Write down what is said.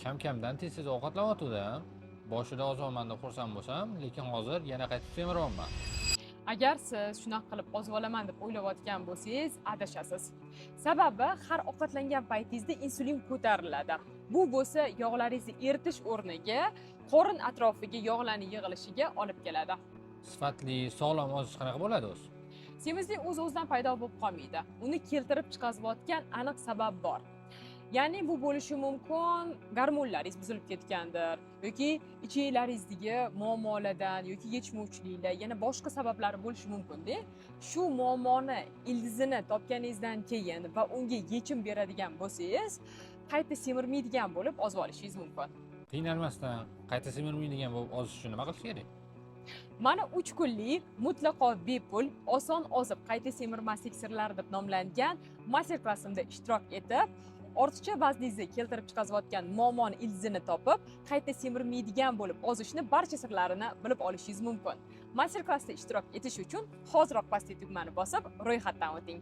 Kam-kamdan tez-tez ovqatlanayotgandim. Boshida ozaman deb xursand bo'lsam, lekin hozir yana qaytib semiryapman. Agar siz shunaqa qilib ozib olaman deb o'ylayotgan bo'lsangiz, adashasiz. Sababi har ovqatlangan paytingizda insulin ko'tariladi. Bu bo'lsa yog'laringizni eritish o'rniga qorin atrofiga yog'larni yig'ilishiga olib keladi. Sifatli, sog'lom ozish qanaqa bo'ladi o'zi? Semizlik o'z-o'zidan paydo bo'lib qolmaydi. Uni keltirib chiqarayotgan aniq sabab bor. Ya'ni bu bo'lishi mumkin gormonlaringiz buzilib ketgandir yoki ichaklaringizdagi muammolardan yoki yetishmovchiliklar, yana boshqa sabablari bo'lishi mumkin-da. Shu muammoni ildizini topganingizdan keyin va unga yechim beradigan bo'lsangiz, qayta semirmaydigan bo'lib ozib olishingiz mumkin. Qiynalmasdan qayta semirmaydigan bo'lib ozish uchun nima qilish kerak? Mana 3 kunlik mutlaqo bepul "Oson ozib, qayta semirmaslik sirlari" deb nomlangan master klassimda ishtirok etib, ortiqcha vazningizni keltirib chiqarayotgan muammoni ildizini topib, qayta semirmaydigan bo'lib ozishni barcha sirlarini bilib olishingiz mumkin. Master klassda ishtirok etish uchun hoziroq pastdagi tugmani bosib, ro'yxatdan o'ting.